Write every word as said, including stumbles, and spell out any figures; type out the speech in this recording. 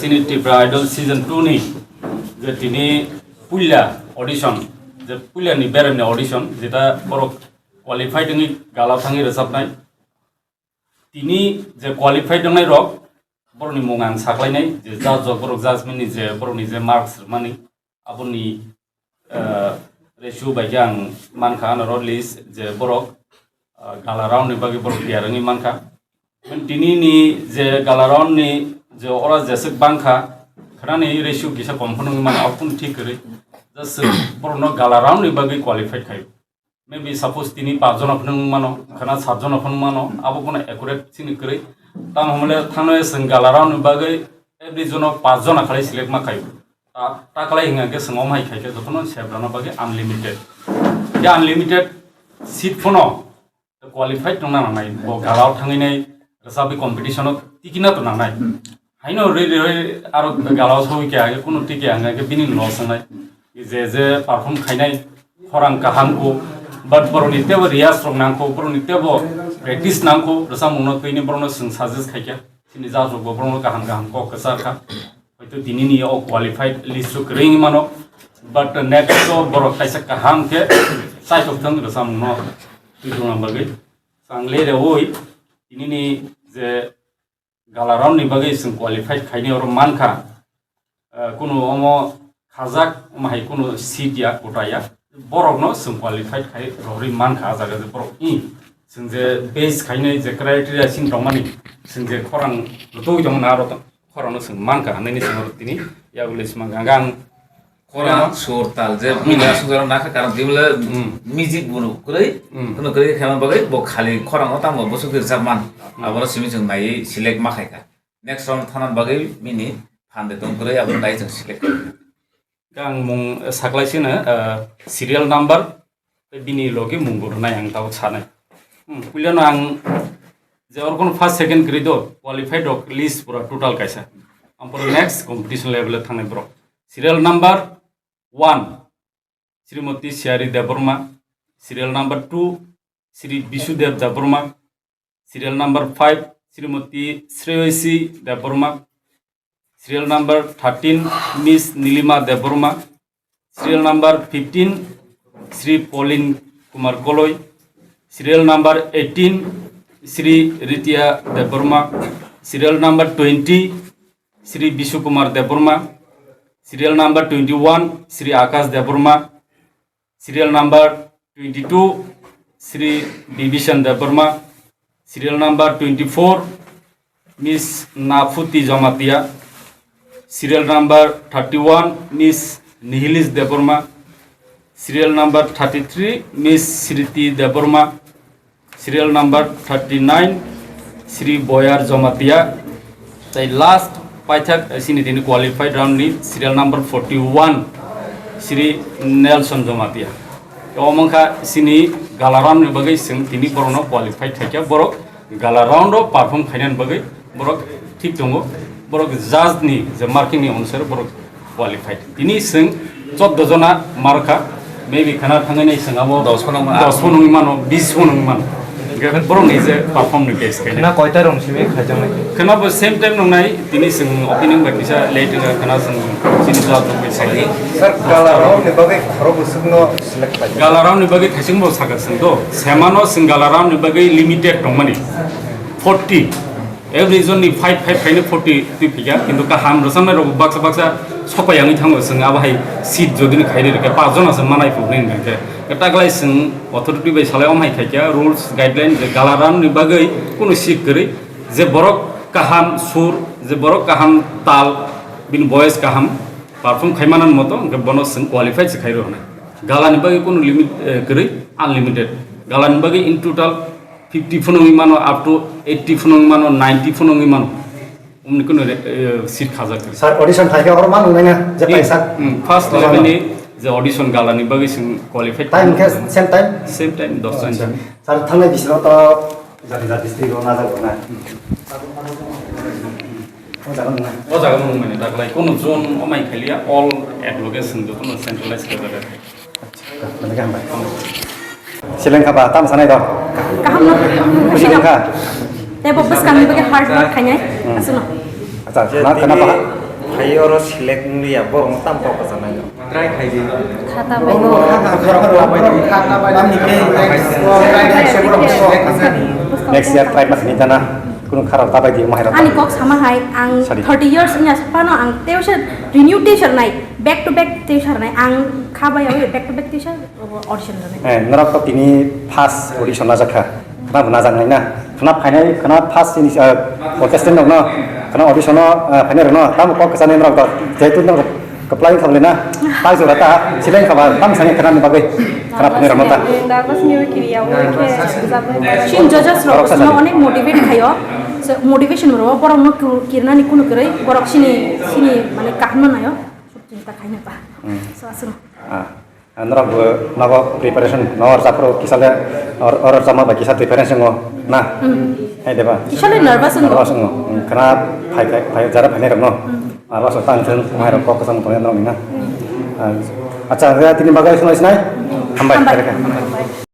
Tini Tipra Idol season two ni je tini puila audition, je puila ni beremni audition, jeta borok qualified wngwi gala thangwi rwchapnai. Tini je qualified wngnai rok, borokni mung ang saklainai, je judge rok borok judgment ni je borokni je marks rwmani, aboni, eh, ratio bai khe ang mankha, ano list je borok, eh, gala round ni bagwi borok tiyar wngwi mankha. Tini ni je gala round ni je ora jeswk bangkha, khwnani ratio kisa kom phano wngwi mano, aboni thik kwrwi. Just borokno gala round ni bagwi qualified khai. Maybe suppose tini pas jona phano wngwi mano, khwna sat jona phano wngwi mano, abo kono accurate chini kwrwi. Tamo hwnle thangno chwng gala round ni bagwi every jono pas jona khalai select ma khaio. Ta, ta khlai hwnga khe chwng omo hai khai khe jotono sebrana bagwi unlimited. Khe unlimited seat phano qualified tongna nangnai, bo gala o thangwi nai rwchapwi competition o tikina to nangnai. Haino rwi rwi aro gala o sogwi khe age kuno tiki ang khe bini loss wngnai. Je je perform khainai khorang kaham kho, but borokni tebo rehearse rok nang kho, borokni tebo practice nang kho, rwchapmungno twini borokno chwng suggest khai kha. Chini judge rok bo borokno kaham kaham kok kwchar kha. Hoito tini ni o qualified list o kwrwi wngwi mano, but next o borok kaisa kaham khe chaitok thang rwchapmungno twi tongna bagwi. Chang le rewi tini ni je gala round ni bagwi chwng qualified khaini oro mankha, eh, kunu omo khajak omo hai kunu seat ya kota ya, borokno chwng qualified khai rohorwi mankha. A jaga je borok i chwng je base khainai je criteria sini tongmani, chwng je khorang rwtwi tongmani aro to khorang no chwng mankha, hwnwi ni chwng oro tini ya ule chwng mankha. Ang Khorang, sur, tal, je mila sujak nakha, karon tei bole music bo kwrwi, kwrwi khema bagwi bo khali khorang o tamo bwswk rwchap man. Abono simi chwng naiwi select ma khaikha. Next round thana bagwi bini phan de tong kwrwi, abono naiwi chwng select khaikha. Ang mung saklai sino, eh, serial number tei bini logi mung bo rwnai ang tabuk sanai. Hmm, puilano ang je oro kono first, second kwrwi do, qualified rok list pura total kaisa. Ang pura next competition level e thangnai borok. Serial number one, Srimoti Siari Debbarma. Serial number two, Sri Bisudev Debbarma. Serial number five, Srimoti Sreyasi Debbarma. Serial number thirteen, Miss Nilima Debbarma. Serial number fifteen, Sri Pauline Kumar Koloi. Serial number eighteen, Sri Ritia Debbarma. Serial number twenty, Sri Bishu Kumar Debbarma. Serial number twenty-one, Sri Akash Debbarma. Serial number twenty-two, Sri Bibishan Debbarma. Serial number twenty-four, Miss Nafuti Jamatia. Serial number thirty-one, Miss Nihilis Debbarma. Serial number thirty-three, Miss Sriti Debbarma. Serial number thirty-nine, Sri Boyar Jamatia. Tai last paithak, eh, sini tini qualified round ni serial number forty-one, Sri Nelson Jamatia. Omo wngkha sini gala round ni bagwi chwng tini borokno qualified khaikha, borok gala round o perform khainani bagwi borok thik tongo, borok judge ni je marking ni onusare borok qualified. Tini chwng chordo jona markha, maybe khana thangwi nai chwng abo dos phano wngma, dos phano wngwi mano, bis phano wngwi mano. Hingkhe borok ni je perform ni base khe. Khana koita rong simi khaijaknai? Khana bo same time nongnai, tini chwng opening bai kisa late wngkha, khana chwng chini judge rok bai sai. Sir, gala round ni bagwi khorok bwswk no select khlai? Gala round ni bagwi thaising bo sakha chwng do. Semano chwng gala round ni bagwi limited tongmani forty. Every jon ni five five khaino forty twi phikha, kintu kaham rwchapnai rok baksa baksa sopai yangwi thango, chwng abo hai seat jodi ni khairi rwkhe pas jona se manai phuru hwnwi hwnkhe. Taklai chwng authority bai salai om hai khaikha rules guideline je gala round ni bagwi kunu seat kwrwi, je borok kaham sur, je borok kaham tal, bini voice kaham perform khai manani moto hwnkhe bono chwng qualified se khai rw hwnai. Gala ni bagwi kunu limit, eh, kwrwi, unlimited. Gala ni bagwi in total fifty phano wngwi mano, up to eighty phano wngwi mano, ninety phano wngwi mano. Omni kunu re-, eh, seat khajak. Sir, audition khai khe oro ma nungnai na, je pai sir? Hmm, first level ni je audition gala ni bagwi chwng qualified. Time khe same time? Same time, dos ta. Acha. Sir, thangnai bisino to jati jati district o najak bo na. O jaga nungnai. O jaga nungnai, daklai kono zone o mai khaliya, all at location jotono centralized khe jaga. Acha, belai khe hambai. Seleng kha ba, tamo sanai do? Kaham no. Buji kha? Tei bo bwskang ni bagwi hard work khainai. Hmm. Aswkno. Acha, na, kana pa? Hai oro select wngya borok tam kok kwchanai. Try khai di. Khata bai. Khata bai. Khata bai. Next year try ma khani dana. Kunu khara ta bai di mahai rok. Ani kok sama hai ang Sadi. Thirty years nya phano ang tuition renew tuition nai back to back tuition nai ang kha bai oi back to back tuition audition nai. Eh, norok to tini first audition na jakha. Khana bo najak nai na. Khana phainai khana first ini contestant rok no. Khana audition no phainai rok no. Tamo kok kwchanai norok to. Jehetu norok Kaplai khablina, tai jora ta, sileng khaba, tam sani khana ni bagwi, khana phani rama ta. Nervous ni kiri ya, wo khe. Shin judges rok sino onek motivate khayo. So, motivation ro borok no kirna ni kunu kwrwi, borok sini sini mane kaham no nayo. Sub chinta khaina ba. So asno. Ah, norok bo nogo preparation, nor japro kisale, or or jama ba kisa difference ngo na. Hai deba. Kisale nervous ngo. Nervous ngo. Khana phai phai phai jara phani rok no. Aro aswk tang thung, mairok kok kwchang tongnai norok ni na. Acha, re tini bagwi swnai swnai. Hambai. Hambai.